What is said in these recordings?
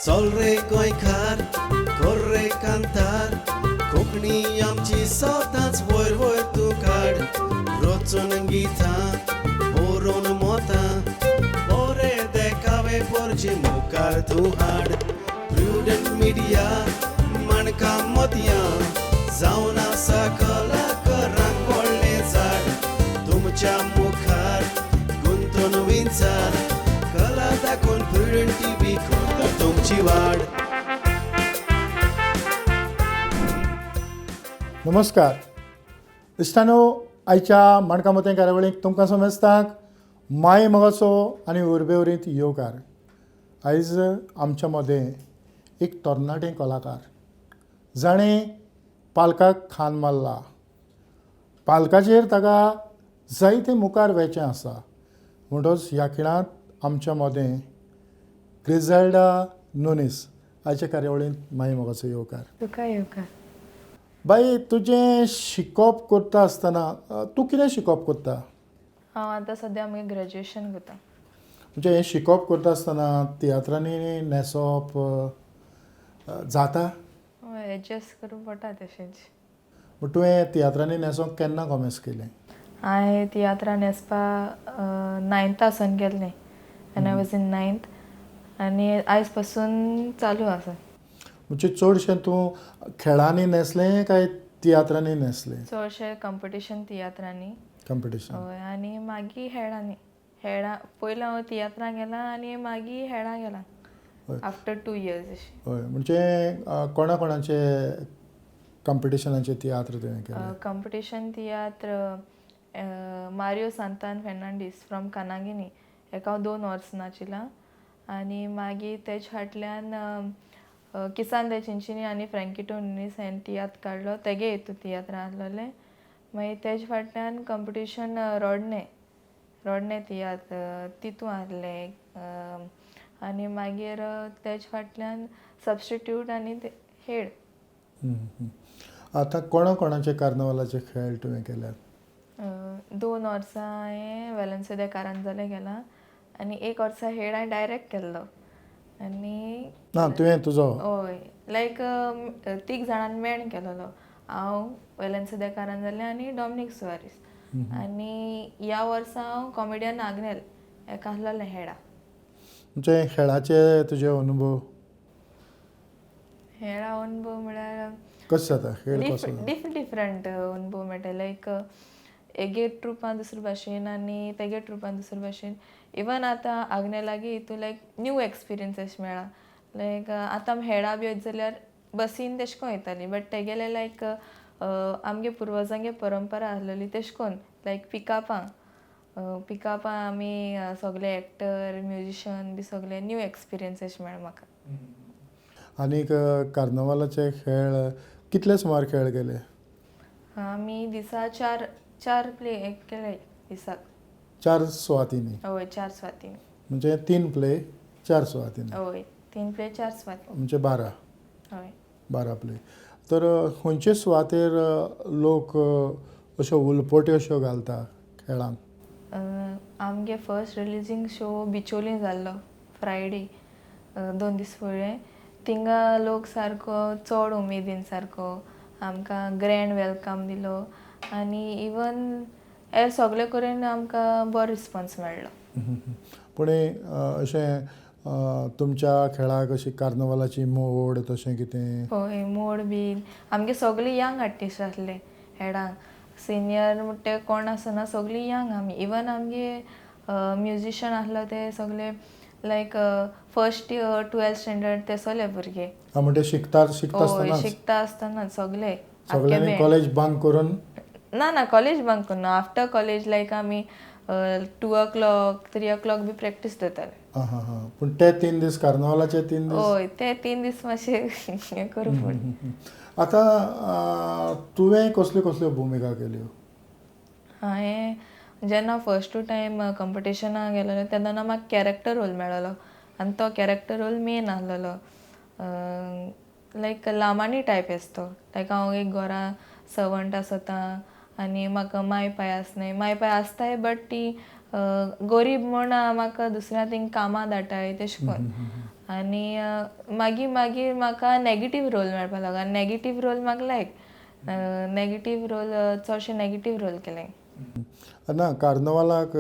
चल रे गोंयकार, कर रे कांतार, कोंकणी आमची सदांच वयर वयर तूं काड. रचून गितां बरोवन मोतां, बरे देखावे पोरचे मुखार तूं हाड. प्रुडंट मिडिया माणकां मोतयां जावन आसा कलाकारांक व्हडलें झाड. तुमच्या मुखार गुंतून विंचार, कला दाखोवन प्रुडंट टीव्ही करता तुमची वाड. नमस्कार इश्टानो, आयच्या माणकां मोतयां कार्यावळीक तुमकां समेस्तांक माय मोगाचो आनी उर्बेवरीत येवकार. आयज आमच्या मदें एक तरणाटे कलाकार जाणें पालकाक खांद मारला, पालकाचेर ताका जायते मुखार वेचें आसा. म्हणटच ह्या खिणांत आमच्या मदें ग्रिजेल्डा नुनीस. आयच्या कार्यावळींत माय मोगाचो येवकार. तुका येवकार. बाई, तुजें शिकप करता आसतना तूं कितें शिकप करता? हांव आतां सद्या म्हगेलें ग्रॅज्युएशन करता. म्हणजे हें शिकप करता आसतना तियात्रांनी न्हेसप जाता? हय, एडजस्ट करूंक पडटा तशेंच. पूण तुवें तियात्रांनी न्हेसोंक केन्ना कोमेस केलें? हांवें तियात्रां न्हेसपा नायन्था सावन केल्लें आनी I was in ninth आनी आयज पासून चालू आसा. म्हणजे चडशें तूं खेळांनी न्हेसलें काय तियात्रांनी न्हेसलें? चडशें कंपिटिशन तियात्रांनी. कंपिटिशन. हय, आनी मागीर हेळांनी. हेळां पयलीं हांव तियात्रां गेलां आनी मागीर हेळां गेलां आफ्टर 2 इयर्स अशें. हय, म्हणजे कोणा कोणाचे कंपिटिशनाचे तियात्र तुवें केले? कंपिटिशन तियात्र मारियो सांतान फेर्नांडीस फ्रॉम कानागिनी हेका हांव 2 वर्सां नाचिलां. आनी मागीर तेज फाटल्यान किसान दे चिंचिनी आनी फ्रँकिटो नुनीस हांणी तियात्र काडलो, तेगे हितू तियात्र आहलोले. मागीर तेज फाटल्यान कंपिटिशन रोडणे रोडणे तियात्र तितू आहले. आनी मागीर तेज फाटल्यान सबस्टिट्यूट आनी हेड. आतां कोणा कोणाचे कार्नवालाचे खेळ तुवें केल्यात? 2 वर्सां हांवें वेलन्से दे कारांजाले केला आनी 1 वर्सा हेड हांवें डायरेक्ट केल्लो. आनी ना तुवें तुजो? हय, लायक 3 जाणांनी मेण केलेलो, हांव, वेलन्से दे कारांजाले आनी डॉमनीक सुवारीस. आनी ह्या वर्सा हांव कॉमेडियन आग्नेल हेका आहलोलें हेडा. म्हणजे खेळाचे तुजे अनुभव? हेडा अनुभव म्हळ्यार कशें जाता खेळ? कसो डिफरंट अनुभव मेळटा. लायक एगे ट्रुपान दुसरे भाशेन आनी तेगे ट्रुपान दुसरे भाशेन. इवन आतां आग्नेलागी लागीं हितू लायक न्यू एक्सपिरियन्स अशें मेळ्ळा. लायक आतां आमी हेडा बी वयता जाल्यार बसीन तेशें कोन्न वयतालीं, बट तेगेले लायक आमगे पुर्वजांगे परंपरा आहलोली तेशें कोन्न लायक पिकापां पिकापां आमी सगळे एक्टर म्युजिशन बी सगळे न्यू एक्सपिरियन्स अशें मेळ्ळा म्हाका. आनीक कार्नवालाचे खेळ कितले सुमार खेळ केले? आमी दिसा 4 प्ले केले दिसाक. 4 सुवातींनी? हय, 4 सुवातींनी. म्हणजे 3 प्ले 4 सुवातींनी? हय, 3 प्ले 4 सुवातींनी. म्हणजे 12? हय, 12 प्ले. तर खंयचे सुवातेर लोक अश्यो उलपट्यो अश्यो घालता खेळांक? आमगे फर्स्ट रिलीजींग शो बिचोली जाल्लो फ्रायडे 2 दीस फुडें. थिंगा लोक सारको चड उमेदीन सारको आमकां ग्रँड welcome दिलो आनी इवन हे सगळे करून आमकां बरो रिस्पोन्स मेळ्ळो. पूण अशें तुमच्या खेळाक अशी कार्नवालाची मोड तशें कितें? हय, मोड बी आमगे सगळे यंग आर्टिस्ट आसले हेडांक, सिनियर म्हणटे कोण आसना, सगळीं यंग आमी. इवन आमगे म्युजिशन आसलो ते सगळे लायक फर्स्ट इयर 12th standard ते सगळे भुरगे. म्हणजे शिकता आसतना? शिकता आसतना सगळे. सगळ्यांनी कॉलेज बंक करून? ना ना, कॉलेज बंक करून आफ्टर कॉलेज लायक आमी 2 o'clock 3 o'clock बी प्रॅक्टीस दवरताले. हां हां, पूण ते 3 दीस कार्नवालाचे 3 दीस? हय, ते 3 दीस मातशे हें करूं पडटा. आतां तुवें कसल्यो कसल्यो भुमिका केल्यो? हांवें जेन्ना फर्स्ट 2 टायम कंपिटिशनाक गेलेलें तेन्ना म्हाका कॅरेक्टर रोल मेळ्ळो आनी तो कॅरेक्टर रोल मेन आहलोलो. लायक लामाणी टायप आसतो. लायक हांव एक घरा सर्वंट आसता आनी म्हाका माय पाय आसनाय, माय पाय आसताय बट ती गोरीब म्हूण म्हाका दुसऱ्या थिंग कामां धाडटाय तेशें कोन्न. आनी मागीर मागीर म्हाका नॅगेटीव रोल मेळपाक लागलो आनी नॅगेटीव रोल म्हाका लायक नॅगेटीव रोल, चडशे नॅगेटीव रोल केले. ना, कार्नवालाक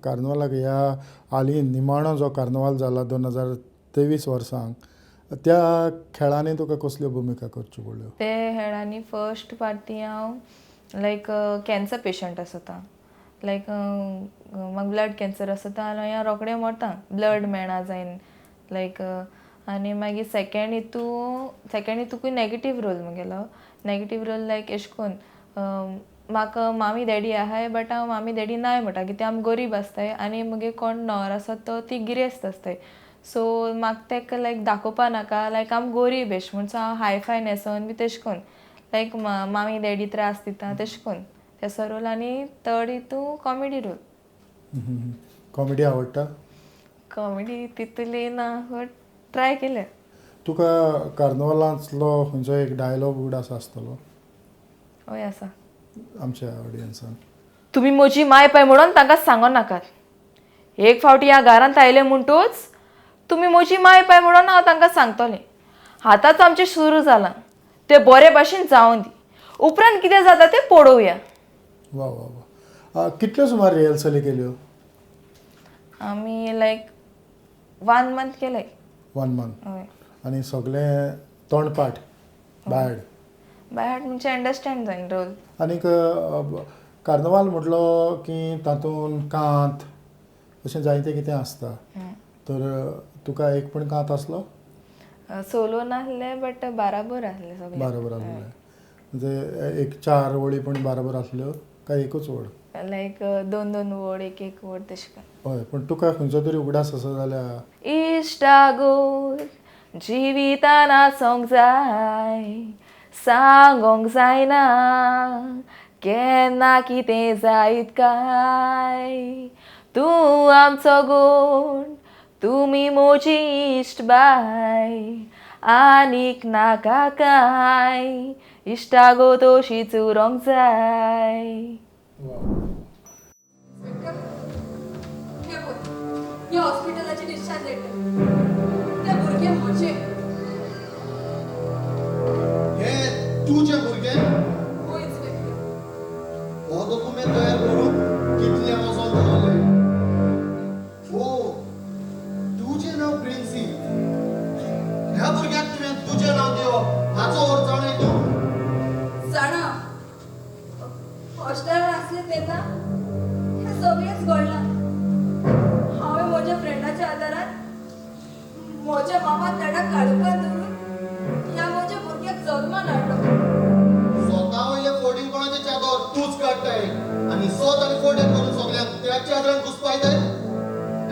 कार्नवालाक ह्या हालीं निमाणो जो कार्नवाल जाला 2023 वर्सांक, त्या खेळांनी तुका कसल्यो भुमिका करच्यो पडल्यो? ते खेळांनी फर्स्ट पार्टी हांव लायक कॅन्सर पेशंट आसता, लायक म्हाका ब्लड कॅन्सर आसता आनी हांव रोखडें मरता, ब्लड मेळना जायन लायक. आनी मागीर सेकेंड हितू, second हितूकूय negative role मुगेलो. Negative role लायक एशें कोन्न म्हाका मामी डॅडी आहाय, बट हांव मामी डॅडी नाय म्हणटा, कित्याक आमी गरीब आसताय आनी मुगे कोण न्होवरो आसा तो ती गिरेस्त आसताय. सो म्हाका ताका लायक दाखोवपा नाका लायक आमी गरीब एशें म्हूण. सो हांव हाय फाय न्हेसोन बी तेशें कोन्न लायक मामी डॅडी त्रास दिता तेशें कोन्न तेसो रोल. आनी थर्ड हितू कॉमेडी रोल. कॉमेडी आवडटा? कॉमेडी तितली ना, बट ट्राय केले. तुका कार्नवालांतलो खंयचो एक डायलॉग उगडास आसतलो? हय, आसा. आमच्या ऑडियन्सान. तुमी म्हजी माय पाय म्हणून तांकां सांगो नाकात. एक फावटी ह्या घरांत आयले म्हणटूच तुमी म्हजी माय पाय म्हणून हांव तांकां सांगतलें. आतांच आमचें सुरू जालां तें बरे भाशेन जावं दी, उपरांत कितें जाता तें पळोवया. वा वा वा! कितल्यो सुमार रिहर्सली केल्यो? आमी लायक 1 मंथ केले. 1 मंथ? हय. आनी सगळें तोंडपाठ, बायड? बाय हार्ट म्हणजे अंडरस्टँड जायन रोल. आनीक कार्नवाल म्हटलो की तातूंत कांत अशें जायतें कितें आसता, तर तुका एक पण कांत आसलो? सोलो नासले, बट बाराबर आसले सगळे. बाराबर आसले म्हणजे एक चार वळी पण बाराबर आसल्यो काय एकूच वळ? लायक दोन दोन वड, एक एक वड तशें करून. हय, पूण तुका खंयचो तरी उगडास आसा जाल्यार? इश्टागोर जिवितान आसोंक जाय, सांगोंक जायना केन्ना कितें जायत काय. तूं आमचो गूण, तुमी म्हजी इश्ट बाय, आनीक नाका काय, इश्टागो तशीच उरोंक जाय. हे पळय, ह्या हॉस्पिटलाची डिस्चार्ज लेटर. ते भुरगे म्हजे. हे तुजें भुरगें? हय इन्स्पेक्टर. हो दोकुमेंत तयार करूंक कितले वचोन जालें? ओ, तुजें नांव प्रिन्सी. ह्या भुरग्याक तुवें तुजें नांव दिवप हाचो अर्थ जाणा तूं? जाणा, हॉस्टेलान आसलें तेन्ना हें सगळेंच घडलां. हांवें म्हज्या फ्रेंडाच्या आदारान म्हज्या मामा तेणाक काडुपाक दवरून ह्या म्हज्या भुरग्याक जल्मान हाडलो. स्वता वयलें फोर्डिंगपणाचें चादर तूंच काडटाय आनी सोत आनी फोर्डेक करून सगल्यांक त्या चादरान घुसपायताय.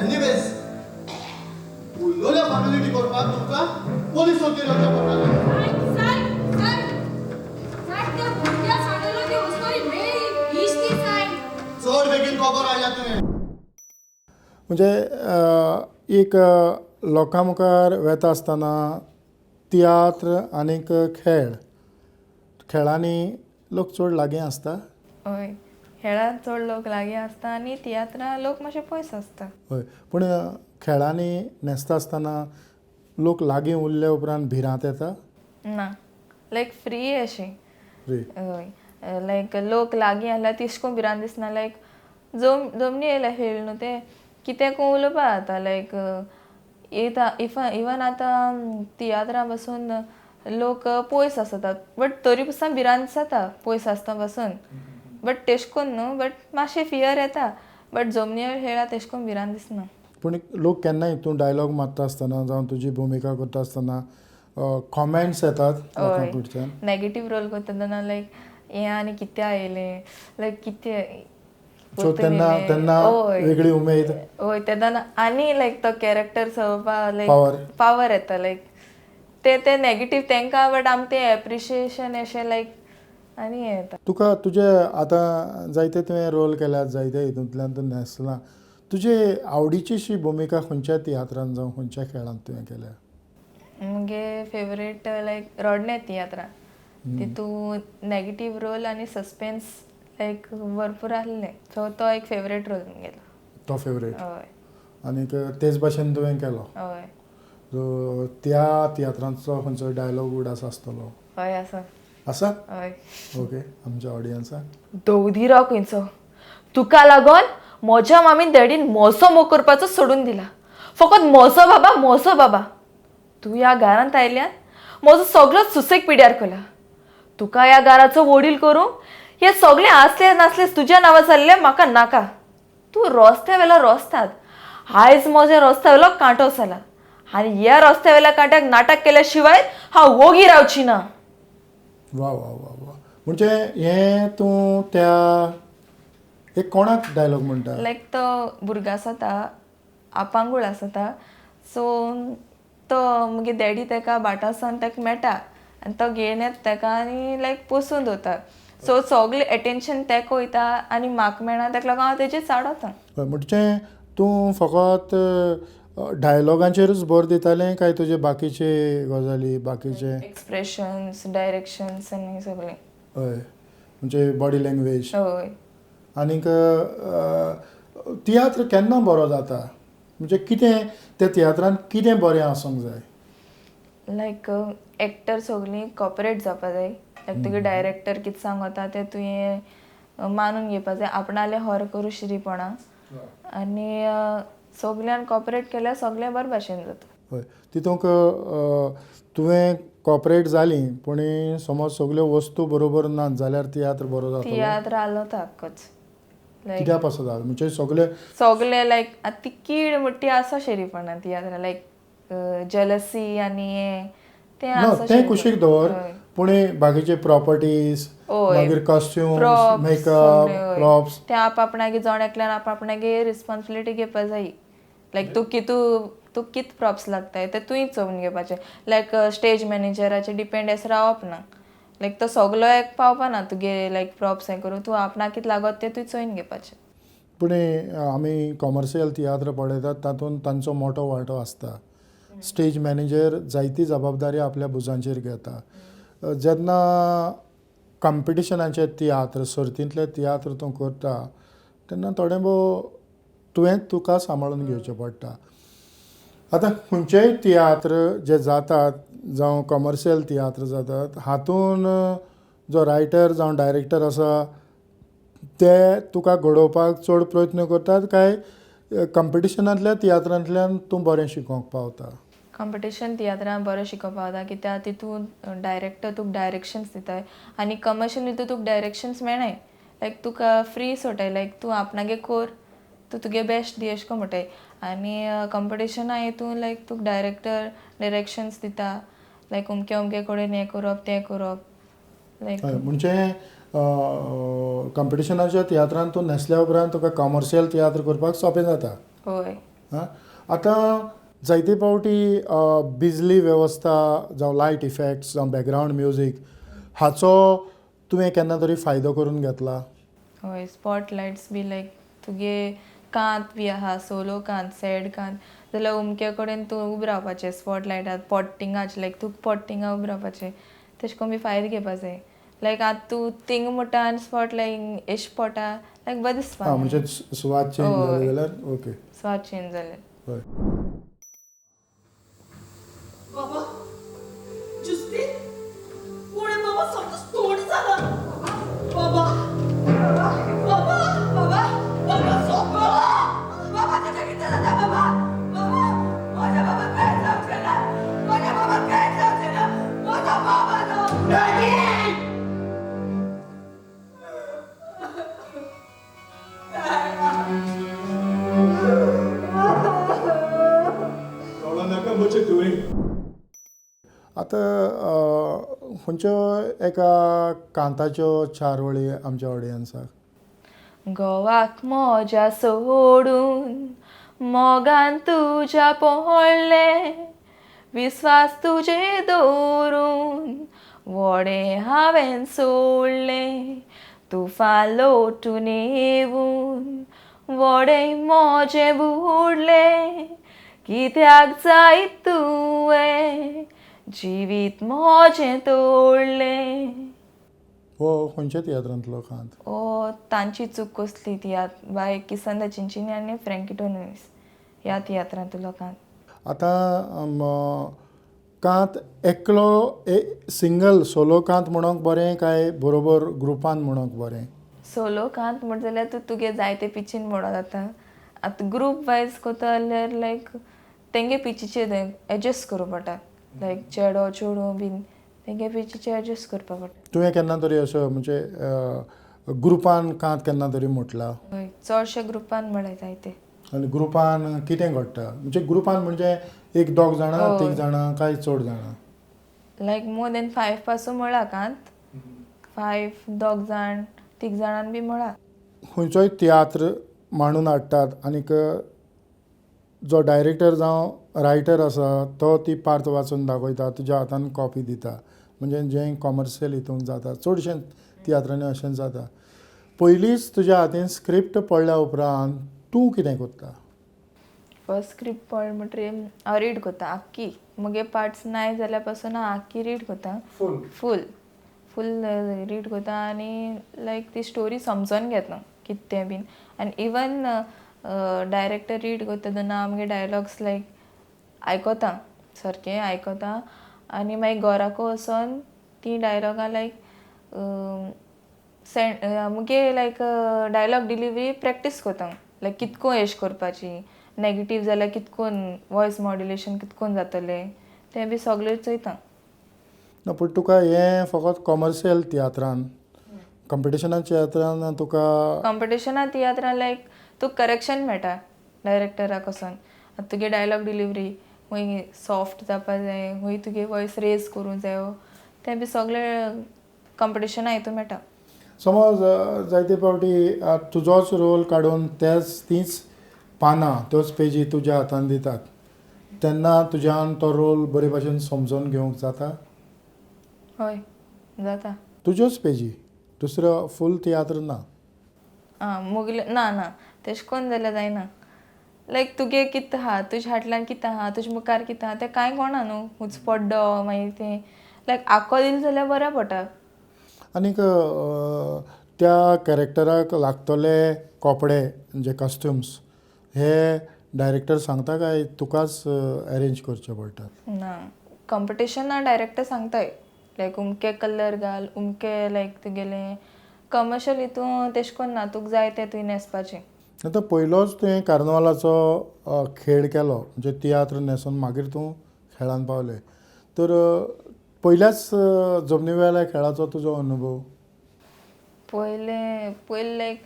एनिवेज, उरलेल्या फॉर्मेलिटी करपाक तुमकां पोलीस चौकीर वचचें पडटलें. सायब, सायब, सायब, सायब, त्या भुरग्या सांगलेलो ती उस्तोरी मेळ्ळी, हीच ती सायब. चड बेगीन खबर हाडल्या तुवें. म्हणजे एक लोकां मुखार वेता आसतना तियात्र आनीक खेळ, खेळांनी लोक चड लागीं आसता? हय, खेळान चड लोक लागीं आसता आनी तियात्रां लोक मातशे पयस आसता. हय, पूण खेळांनी न्हेसता आसतना लोक लागीं उरल्या उपरांत भिरांत येता? ना, लायक फ्री अशें. फ्री. हय, लायक लोक लागीं आसल्यार तिशको भिरांत दिसना. लायक जमनी येयल्या खेळ न्हू तें कितें उलोवपा जाता. लायक येता इवन आतां तियात्रां पासून लोक पयस आसतात, बट तरी पासून भिरांत जाता पयस आसता पासून, बट तेश कोन्न न्हू, बट मातशें फियर येता, बट जमनीर खेळा तेश कोन्न भिरांत दिसना. पूण लोक केन्नाय तूं डायलॉग मारता आसतना जावं तुजी भुमिका करता आसतना कॉमेंट्स येतात लोकां कडच्यान? नेगेटीव रोल करता तेन्ना लायक हें आनी कित्याक येयलें, लायक कितें. सो तेन्ना तेन्ना वेगळी उमेद. हय, तेन्ना आनी लायक तो कॅरेक्टर चलोवपा लायक पावर येता. लायक ते ते नेगेटीव तांकां, बट आम तें एप्रिशिएशन अशें लायक आनी हें येता. तुका तुजे आतां जायते तुवें रोल केल्यात, जायते हितूंतल्यान तूं न्हेसलां, तुजे आवडीची भुमिका खंयच्या तियात्रान जावं खंयच्या खेळांत तुवें केल्या? मुगे फेवरेट लायक रोडणे तियात्रां, तितू नेगेटीव रोल आनी सस्पेन्स लायक भरपूर आसलें, सो तो एक फेवरेट रोल मुगेलो. तो फेवरेट? हय. आनीक तेच भाशेन तुवें केलो? हय. सो त्या तियात्रांचो खंयचो डायलॉग उडास आसतलो? हय, आसा. आसा? हय. ओके, आमच्या ऑडियन्साक. दवदी राव खंयचो, तुका लागोन म्हज्या मामीन डॅडीन म्हजो मोग करपाचो सोडून दिला. फकत म्हजो बाबा, म्हजो बाबा. तूं ह्या घरांत आयल्यान म्हजो सगळो सुसेग पिड्यार केला. तुका ह्या घराचो वडील करूंक हे सगळें आसले नासले तुज्या नांवा जाल्लें म्हाका नाका. तूं रस्त्या वेलो रस्तात, आयज म्हज्या रस्त्या वेलो कांटो जाला आनी ह्या रस्त्या वेल्या कांट्याक नाटक केल्या शिवाय हांव वोगी रावची ना. वा वा वा वा. म्हणजे हें तूं त्या एक कोणाक डायलॉग म्हणटा? लायक तो भुरगो आसता, आपांगूळ आसता. सो तो मुगे डॅडी तेका बाटासान तेका मेळटा आनी तो घेवन येता तेका आनी लायक पोसून दवरता. सो सगळें एटेन्शन तेका वयता आनी म्हाका मेळना, तेका लागून हांव तेजेर चाडवता. हय, म्हणजे तूं फकत डायलॉगांचेरूच भर दितालें काय तुजे बाकीचे गजाली, बाकीचे एक्सप्रेशन्स, डायरेक्शन्स आनी सगळें. हय, म्हणजे बॉडी लँग्वेज. हय. आनीक तियात्र केन्ना बरो जाता? म्हणजे कितें त्या तियात्रान कितें बरें आसूंक जाय? लायक एक्टर सगळीं कॉपरेट जावपा जाय. लायक तुगे डायरेक्टर कितें सांगता तें तुवें मानून घेवपा जाय, आपणालें हर करूं शिरीपणा आनी सगल्यान कॉपरेट केल्यार सगळें बरें भाशेन जाता. हय, तितूंक तुवें कॉपरेट जाली पूण समज सगल्यो वस्तू बरोबर ना जाल्यार तियात्र बरो जातलो? तियात्र आलोता आक्कोच लायक कित्या पासत जालो? म्हणजे सगळे सगळे लायक आतां ती कीड म्हणटा ती आसा शेरीपणा तियात्रा, लायक जेलसी आनी हें तें ना आसा. तें कुशीक दवर, हय. पूण बाकीचे प्रॉपर्टीज, हय. मागीर कॉस्ट्युम्स, प्रॉप्स, मेकअप, सगळें, हय. प्रॉप्स, ते आप आपणागे जण एकल्यान आप आपणागे रिस्पॉन्सिबिलिटी घेवपा जाय. लायक तूं कितू तूं कित प्रॉप्स लागताय ते तुवें चोवन घेवपाचें. लायक स्टेज मॅनेजराचेर डिपेंड अशें रावप ना. लायक तो सगलो एक पावपा ना तुगे लायक प्रॉप्स हें करूं, तूं आपणाक कितें लागत तें तुवें चोयन घेवपाचें. पूण आमी कॉमर्शियल तियात्र पळयतात तातूंत तांचो मोटो वांटो आसता. स्टेज मॅनेजर जायती जबाबदारी आपल्या भुजांचेर घेता. जेन्ना कॉम्पिटिशनाचे तियात्र, सर्तींतले तियात्र तूं करता तेन्ना थोडें भोव तुवें तुका सांबाळून घेवचें पडटा. आतां खंयचेय तियात्र जे जातात जावं कॉमर्शियल तियात्र जातात हातून जो रायटर जावं डायरेक्टर आसा ते तुका घडोवपाक चड प्रयत्न करतात काय कॉम्पिटिशनांतल्या तियात्रांतल्यान तूं बरें शिकोवंक पावता? कॉम्पिटिशन तियात्रान बरें शिकोवपाक पावता कित्याक तितून डायरेक्टर तुका डायरेक्शन्स दिताय आनी कमर्शियल हितून तुका डायरेक्शन्स मेळनाय. लायक तुका फ्री सोडटाय, लायक तूं आपणागे कोर, तूं तुगे बेस्ट दी अशें कोन्न म्हणटाय. आनी कॉम्पिटिशना हितून लायक तुका डायरेक्टर डायरेक्शन्स दिता, लायक अमके अमके कडेन हें करप तें करप लायक. हय, म्हणजे कॉम्पिटिशनाच्या तियात्रान तूं न्हेसल्या उपरांत तुका कॉमर्शियल तियात्र करपाक सोंपें जाता. हय. आं, आतां जायते फावटी बिजली वेवस्था जावं लायट इफेक्ट्स जावं बॅकग्रावंड म्युजीक हाचो तुवें केन्ना तरी फायदो करून घेतला? हय, स्पॉट लायट्स बी लायक तुगे कांत बी आहा, सोलो कांत, सॅड कांत जाल्यार अमके कडेन तूं उबें रावपाचें स्पॉट लायटार पोट थिंगाच, लायक तुका पोट थिंगा उबें रावपाचें, तेशें करून बी फायदो घेवपा जाय. लायक आतां तूं थिंग म्हणटा आनी स्पॉट लायक एश पोटा लायक बरें दिसपा. आं, म्हणजे सुवात चेंज जाली जाल्यार ओके, सुवात चेंज जाल्यार. हय. बाबा, जुस्ती, कोण बाबा, सामको तोंड जाला. बाबा, बाबा, बाबा, बाबा, सोंपलो. बाबा, तुझ्या कितें जाता बाबा? बाबा, म्हज्या बाबा कांय जावचें ना, म्हज्या बाबा कांय जावचें ना, म्हजो बाबा तो. आतां खंयच्यो एका कांताच्यो चार वळी आमच्या ऑडियन्साक? गोवाक म्हज्या सोडून मोगान तुज्या पडलें, विस्वास तुजे दवरून व्हडें हांवें सोडलें, तुफान लोटून येवन व्हडें म्हजें बुडलें, कित्याक जाय तुवें जिवीत म्हजें तोडलें. हो खंयच्या तियात्रांतलो कांत? ओ तांची चूक कसली तियात्र बाय किसन चिंचिनी आनी फ्रँकिटो नुनीस ह्या तियात्रांतलो कांत. आतां कांत एकलो सिंगल सोलो कांत म्हणोंक बरें काय बरोबर ग्रुपान म्हणोंक बरें? सोलो कांत म्हणटा जाल्यार तूं तुगे जायते पिचीन म्हणो जाता. आतां ग्रूप वायज कोता जाल्यार लायक तेंगे पिचीचे एडजस्ट करूं पडटा, लायक चेडो चेडूं बीन तेंगे पिचीचे एडजस्ट करपा पडटा. तुवें केन्ना तरी असो म्हणजे ग्रुपान कांत केन्ना तरी म्हटला? हय, चडशे ग्रुपान म्हळ्यार जायते. आनी ग्रुपान कितें घडटा? म्हणजे ग्रुपान म्हणजे एक दोग जाणां, तीग जाणां काय चड जाणां? लायक मोर देन 5 पासून म्हळा कांत, 5 दोग जाण तीग जाणान बी म्हळा. खंयचोय तियात्र मांडून हाडटात आनीक जो डायरेक्टर जावं रायटर आसा तो ती पार्त वाचून दाखयता, तुज्या हातान कॉपी दिता, म्हणजे जें कॉमर्शियल हितून जाता चडशें तियात्रांनी अशेंच जाता. पयलींच तुज्या हातीन स्क्रिप्ट पडल्या उपरांत तूं कितें करता? फर्स्ट स्क्रिप्ट पडली म्हणटकीर हांव रीड करता आख्खी, म्हगे पार्ट्स नाय जाल्यार पासून हांव आख्खी रीड करता, फूल फूल फूल रीड करता आनी लायक ती स्टोरी समजोन घेता कितें तें बीन. आनी इवन डायरेक्टर रीड करता तेन्ना आमगे डायलॉग्स लायक आयकता, सारकें आयकता आनी मागीर घराको वचोन तीं डायलॉगां लायक मुगे लायक डायलॉग डिलिवरी प्रॅक्टीस करता, लायक कितको एश करपाची, नेगेटीव जाल्यार कितकोन वॉयस मॉड्युलेशन कितकोन जातलें तें बी सगळें चोयता. ना, पूण तुका हें फकत कॉमर्शियल तियात्रान, कॉम्पिटिशनाच्या तियात्रान तुका कॉम्पिटिशना तियात्रान लायक तुका करेक्शन मेळटा डायरेक्टरा कडसून. आतां तुगे डायलॉग डिलिवरी खूंय सॉफ्ट जावपा जाय, खूंय तुगे वॉयस रेज करूंक जायो, तें बी सगळें कॉम्पिटिशना हितून मेळटा. समज जायते फावटी तुजोच रोल काडून तेच तींच पानां त्योच पेजी तुज्या हातान दितात तेन्ना तुज्यान तो रोल बरे भाशेन समजून घेवंक जाता? हय, जाता. तुज्योच पेजी, दुसरो फूल तियात्र ना? आं, मुगले ना ना तेशें कोन्न जाल्यार जायना. लायक तुगे कितें आहा, तुज्या फाटल्यान कितें आहा, तुज्या मुखार कितें आहा तें कांय कोणा न्हू, उंच पड्डो मागीर तें लायक आख्खो दिलें जाल्यार बरें पडटा. आनीक त्या कॅरेक्टराक लागतले कपडे म्हणजे कॉस्ट्युम्स हे डायरेक्टर सांगता काय तुकाच अरेंज करचे पडटात? ना, कॉम्पिटिशना डायरेक्टर सांगताय लायक उमके कलर घाल, उमके लायक तुगेलें कमर्शियल हितून तेशें कोन्न ना, तुका जाय तें तुवें न्हेसपाचें. आतां पयलोच तुवें कार्नवालाचो खेळ केलो म्हणजे तियात्र न्हेसून मागीर तूं खेळान पावलें, तर पयल्याच जमनी वेल्या खेळाचो तुजो अनुभव? पयले पयले लायक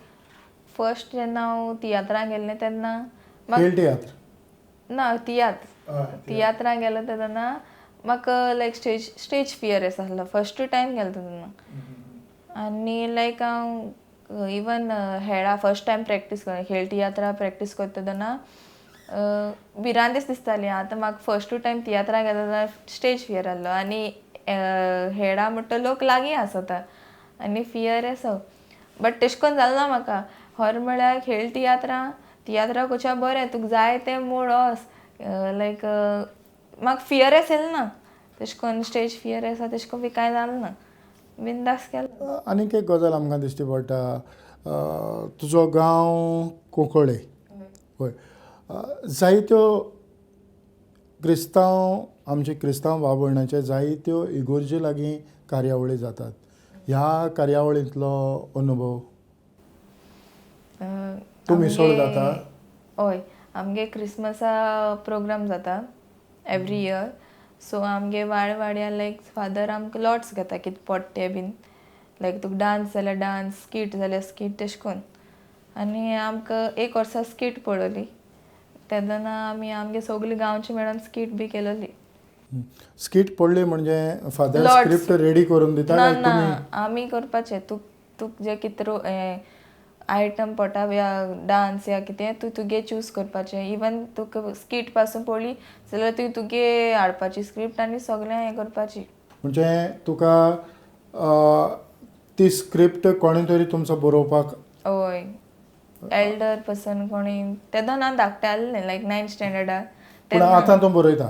फर्स्ट जेन्ना हांव तियात्रां गेल्लें तेन्ना खेळ तियात्र? ना, तियात्र तियात्रां गेलो तेन्ना म्हाका लायक स्टेज फियर आसलो, फर्स्ट टायम गेलो तेन्ना. आनी लायक हांव इवन हेळा फर्स्ट टायम प्रॅक्टीस कर, खेळ तियात्रा प्रॅक्टीस करता तेन्ना भिरांतीच दिसताली. आतां म्हाका फर्स्ट टायम तियात्रा गेलो तेन्ना स्टेज फियर आसलो आनी हेडा म्हणटा लोक लागीं आसता आनी फियर आसा, बट तेशें कोन्न जालें ना म्हाका. खरें म्हळ्यार खेळ तियात्रां तियात्रां कोच्या बरें, तुका जाय तें मोड वच, लायक म्हाका फियर येयलें ना तेशें कोन्न, स्टेज फियर आसा तेशें कोन्न बी कांय जालें ना, बिंदास केलो. आनीक एक गजाल आमकां दिश्टी पडटा, तुजो गांव कुंकळे, हय, जायत्यो क्रिस्तांव आमचे क्रिस्तांव भाव भयणाचे जायत्यो इगोर्जी लागीं कार्यावळी जातात, ह्या कार्यावळींतलो अनुभव? तूं मिसळ जाता? हय, आमगे क्रिसमसा प्रोग्राम जाता एवरी इयर, सो आमगे वाड वाड्यार लायक फादर आमकां लॉट्स घेता कितें पडटा तें बीन, लायक तुका डांस जाल्यार डांस, स्कीट जाल्यार स्कीट, तेशें कोन्न. आनी आमकां एक वर्सा स्कीट पळयली तेन्ना आमी आमगे सगळी गांवची मेळोन स्कीट बी केलोली. स्कीट पडली म्हणजे फादर स्क्रिप्ट रेडी करून दिता? ना ना, आमी करपाचें. तुका जें कितें आयटम पडटा या डांस या कितें तूं तुगे चूज करपाचें. इवन तुका स्कीट पासून पडली जाल्यार तुवें तुगे हाडपाची स्क्रिप्ट आनी सगळें हें करपाची. म्हणजे तुका ती स्क्रिप्ट कोणी तरी तुमचो बरोवपाक? हय, एल्डर पर्सन कोणी तेन्ना हांव धाकटें आसलें लायक 9th स्टँडर्डार. पूण आतां तूं बरयता?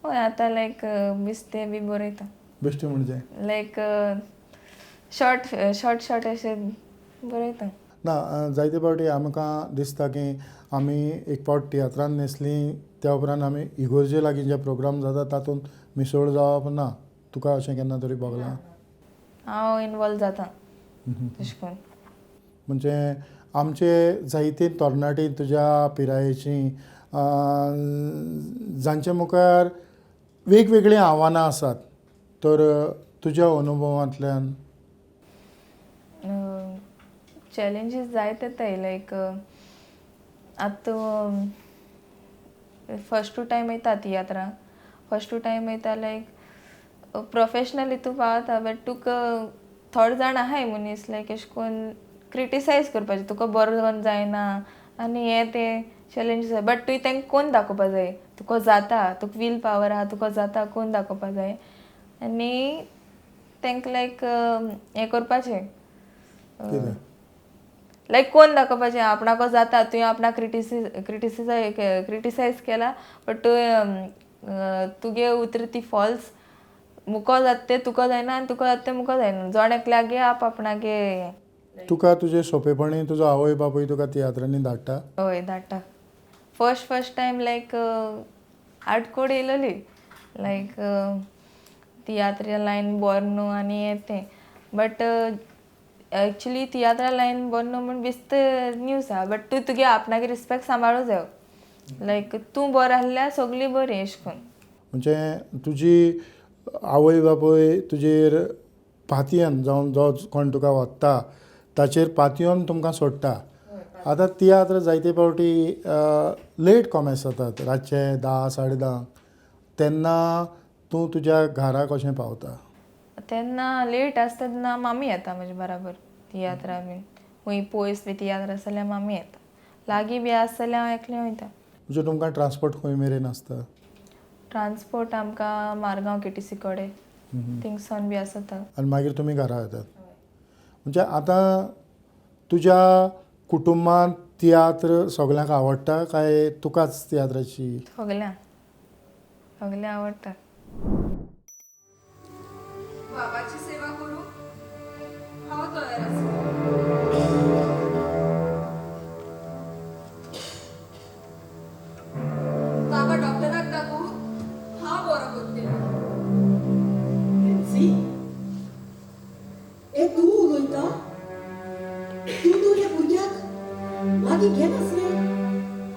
हय, आतां लायक बेश्टें बी बरयता. बेश्टें म्हणजे? लायक शॉर्ट शॉर्ट शॉर्ट अशें बरयता. ना, जायते फावटी आमकां दिसता की आमी एक फावट तियात्रान न्हेसलीं त्या उपरांत आमी इगोर्जे लागीं जे प्रोग्राम जाता तातूंत मिसळ जावप ना. तुका अशें केन्ना तरी भोगलां? हांव इनवॉल्व जाता तशें करून. म्हणजे आमचे जायते तरणाटी तुज्या पिरायेचीं जांचे मुखार वेगवेगळीं आव्हानां आसात, तर तुज्या अनुभवांतल्यान? चॅलेंजीस जायते येताय. लायक आतां फर्स्ट टू टायम येता तियात्रां, फर्स्ट टू टायम येता, लायक प्रोफेशनली तूं पावता, बट तुका थोडे जाण आहाय मनीस लायक एशें कोन्न क्रिटिसायज करपाचें, तुका बरो करून जायना आनी हें तें चॅलेंजीस आसा. बट तुवें तांकां कोन्न दाखोवपा जाय तुका जाता, तुका वील पावर आहा, तुका जाता, कोन्न दाखोवपा जाय आनी तांकां लायक हें करपाचें. कितें? लायक कोण दाखोवपाचें आपणाको जाता. तुवें आपणाक क्रिटिसायज केला, बट तुवें तुगे उतर ती फॉल्स. मुको जाता तें तुका जायना आनी तुका जाता तें मुको जायना. जण एकल्यागे आप आपणागे. तुका तुजे सोंपेपणी तुजो आवय बापूय तुका तियात्रांनी धाडटा? हय, धाडटा. फर्स्ट फर्स्ट टायम लायक आटकोड येयलोली, लायक तियात्र लायन बोर न्हू आनी हें तें, बट एक्चुली तियात्रा लायन बोर न्हू म्हूण बेस्त न्यूज आहा. बट तूं तुगे आपणागे रिस्पेक्ट सांबाळूं जायो, लायक तूं बरो आसल्यार सगळीं बरीं एशें कोन्न. म्हणजे तुजी आवय बापूय तुजेर पातयेन, जावं जो कोण तुका व्हरता ताचेर पातयेन तुमकां सोडटा. आतां तियात्र जायते फावटी लेट कॉमेस जातात, रातचे 10 10:30, तेन्ना तूं तुज्या घरा कशें पावता? तेन्ना लेट आसता तेन्ना मामी येता म्हजे बराबर तियात्रा बीन. खंय पयस बी तियात्र आसा जाल्यार मामी येता, लागीं बी आसा जाल्यार हांव एकलें वयता. म्हणजे तुमकां ट्रान्सपोर्ट खंय मेरेन आसता? ट्रान्सपोर्ट आमकां मारगांव केटीसी कडेन थिंगसोन बी आसता. आनी मागीर तुमी घरा येतात. म्हणजे आतां तुज्या कुटुंबांत तियात्र सगल्यांक आवडटा काय तुकाच तियात्राची? सगल्यांक, सगल्यांक आवडटा. बाबाची सेवा करूंक हांव तयार आसा. ताका डॉक्टराक दाखोवन हांव बरो करतलें. प्रिन्सी, ए तूं उलयता? तूं तुज्या भुरग्याक लागीं घेनासलें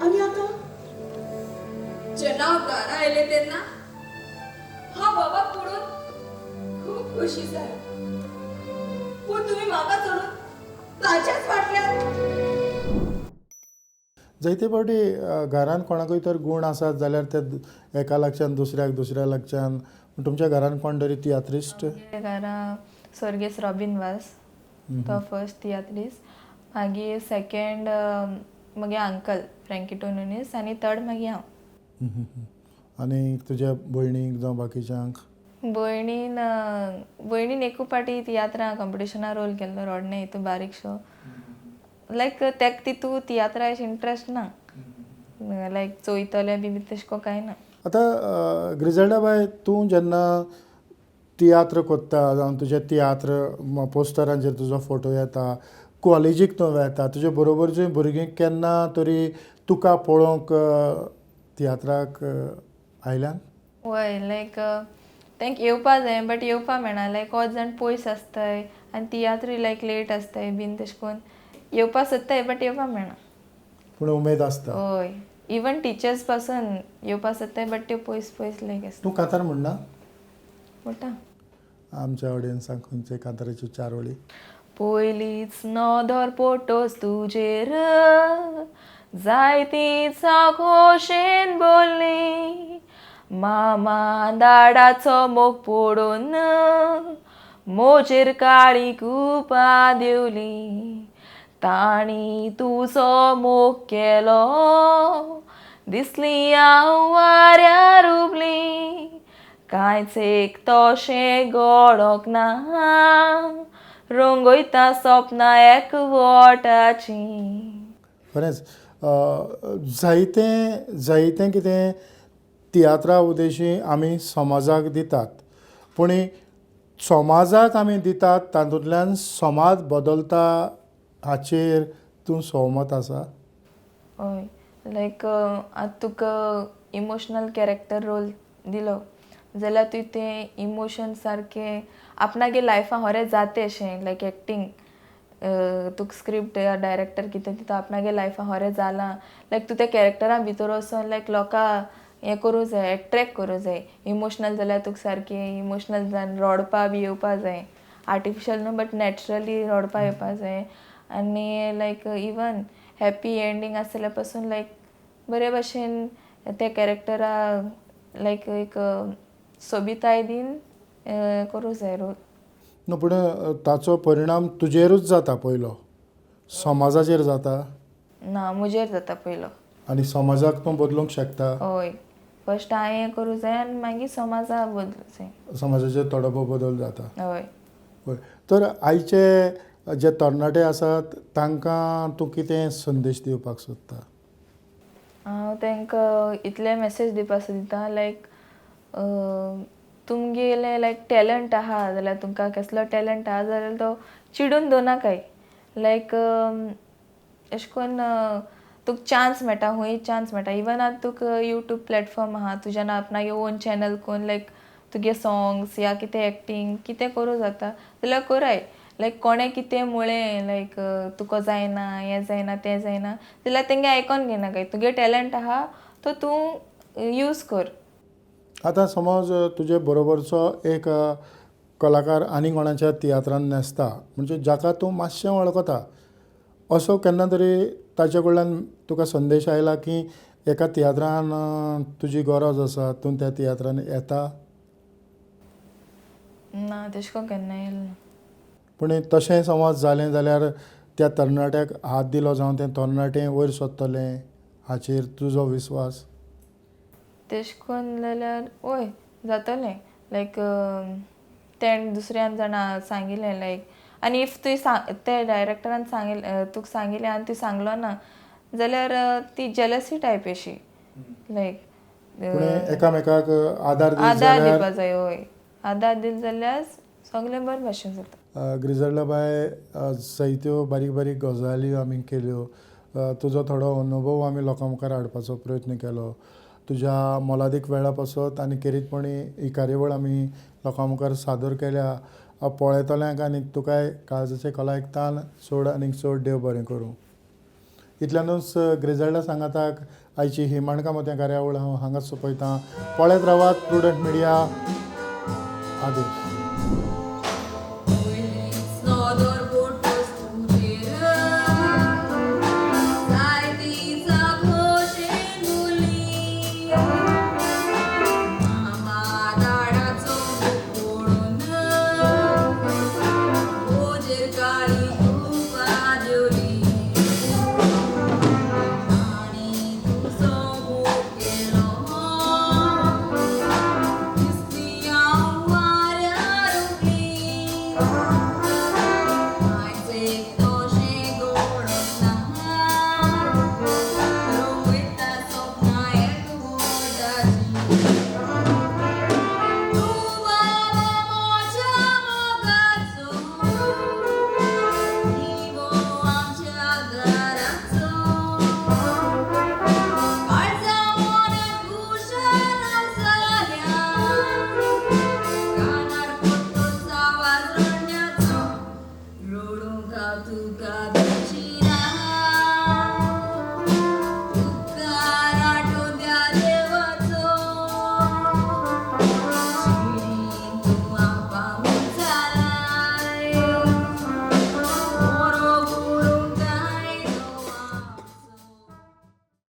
आनी आतां? जेन्ना हांव घरा आयलें तेन्ना हांव बाबाक पळोवन खूब खोशी जालें, पूण तुमी म्हाका सोडून ताच्याच फाटल्यान. जायते फावटी घरांत कोणाकूय तर गूण आसात जाल्यार ते एका लागच्यान दुसऱ्याक, दुसऱ्या लागच्यान. तुमच्या घरांत कोण तरी तियात्रिस्ट? घरा स्वर्गेस रॉबीन वास, तो फर्स्ट तियात्रिस्ट, मागीर सेकेंड म्हगे अंकल फ्रँकिटो नुनीस आनी थर्ड मागीर हांव. आनी तुज्या भयणीक जावं बाकीच्यांक? भयणीन भयणीन एकू पाटी तियात्रां कॉम्पिटिशना रोल केल्लो, रोडणे हितू बारीकशो. लायक तेक तितू तियात्रा अशें इंट्रस्ट ना, लायक चोयतलें बी तशें कोन्न कांय ना. आतां ग्रिजल्डा बाय, तूं जेन्ना तियात्र कोत्ता जावं तुजे तियात्र पोस्टरांचेर तुजो फोटो येता, कॉलेजीक तूं वेता, तुजे बरोबरचीं भुरगीं केन्ना तरी तुका पळोवंक तियात्राक आयल्यान? वय, लायक तांकां येवपा जाय बट येवपा मेळना. लायक कोत जाण पयस आसताय आनी तियात्रूय लायक लेट आसताय बीन, तशें करून येवपा सोदताय बट येवपा मेळना. पूण उमेद आसता. हय, इवन टिचर्स पासून येवपा सोदताय बट त्यो पयस पयस लायक आसता. तूं कांतार म्हणना? म्हणटा. आमच्या ऑडियन्साक खंयचे कांताराच्यो चार वळी? पयलीच नदर पोटोस तुजेर जायतीच हांव खोशेन बोल्ली, मामा दाडाचो मोग पडून मोजेर काळी कुपां देंवली, तांणी तुजो मोग केलो दिसली हांव वाऱ्यार उबली, कांयच एक तशें घडोंक ना रंगयता सपनां एकवटाचीं. खरेंच जायतें जायतें कितें तियात्रा उद्देशी आमी समाजाक दितात, पूण समाजाक आमी दितात तातूंतल्यान समाज बदलता हाचेर तूं सहमत आसा? हय, लायक आतां तुका इमोशनल कॅरेक्टर रोल दिलो जाल्यार तुवें तें इमोशन सारकें आपणागे लायफान होरें जाता अशें, लायक एक्टींग तुका स्क्रिप्ट या डायरेक्टर कितें दिता, आपणागे लायफान होरें जालां, लायक तूं त्या कॅरेक्टरा भितर वचोन लायक लोकां हें करूं जाय, एट्रेक्ट करूं जाय. इमोशनल जाल्यार तुका सारकें इमोशनल जावन रोडपा बी येवपा जाय, आर्टिफिशल न्हू बट नॅचरली रोडपा येवपा जाय. आनी लायक इवन हॅप्पी एंडींग आसल्यार पासून लायक बरे भाशेन त्या कॅरेक्टरा लायक एक सोबिताय दीन करूं जाय रोल. न्हू, पूण ताचो परिणाम तुजेरूच जाता पयलो, समाजाचेर जाता? ना, म्हजेर जाता पयलो. आनी समाजाक तूं बदलूंक शकता? हय, फर्स्ट हांवें करूं जाय आनी मागीर समाजा बदलूं जाय. समाजाचेर थोडो भोव बदल जाता. हय. हय, तर आयचे जे तरणाटे आसात तांकां तूं कितें संदेश दिवपाक सोदता? हांव तांकां इतले मॅसेज दिवपाक सोदता, लायक तुमगेलें लायक टॅलंट आहा जाल्यार, तुमकां कसलो टॅलंट आहा जाल्यार तो चिडून दवरनाकाय. लायक अशें करून तुका चान्स मेळटा, खूंय चान्स मेळटा, इवन आतां तुका यूट्यूब प्लॅटफॉर्म आहा, तुज्यान आपणागे ओन चॅनल करून लायक तुगे सॉंग्स या कितें एक्टींग कितें करूं जाता जाल्यार कराय. लायक कोणें कितें म्हळें लायक तुका जायना, हें जायना, तें जायना जाल्यार तेंगे आयकोन घेयनाकाय. तुगे टॅलंट आहा तो तूं यूज कर. आतां समज तुजे बरोबरचो एक कलाकार आनी कोणाच्या तियात्रान न्हेसता, म्हणजे जाका तूं मातशें वळखता, असो केन्ना तरी ताचे कडल्यान तुका संदेश आयला की एका तियात्रान तुजी गरज आसा, तूं त्या तियात्रान येता? ना, तशें करून केन्ना येयलें ना. पूण तशें समज जालें जाल्यार त्या तरणाट्याक हात दिलो जावं तें तरणाटें वयर सरतलें हाचेर तुजो विस्वास? तशें करून जाल्यार वय जातलें. लायक तेणें दुसऱ्यान जाणा सांगिल्लें लायक, आनी if तुवें ते डायरेक्टरान सांगिल्लें, तुका सांगिल्लें आनी तुवें सांगलो ना जाल्यार ती जेलसी टायप अशी लायक. पूण एकामेकाक आदार दित आदार जाल्यार दिवपा जाय. हय, आदार दिलो जाल्यार सगळें बरें भाशेन जाता. ग्रिजल्डा बाय, जायत्यो बारीक बारीक गजाली आमी केल्यो, तुजो थोडो अनुभव आमी लोकां मुखार हाडपाचो प्रयत्न केलो. तुज्या मोलादीक वेळा पासत आनी खेरीतपणी ही कार्यावळ आमी लोकां मुखार सादर केल्या. पळयतल्यांक आनी तुकाय काळजाचे खोलायेक चड आनीक चड देव बरें करूं. इतल्यानूच ग्रिजल्डा सांगाताक आयची ही माणकां मोतयां कार्यावळ हांव हांगाच सोंपयतां. पळयत रावात प्रुडंट मिडिया. आदेश.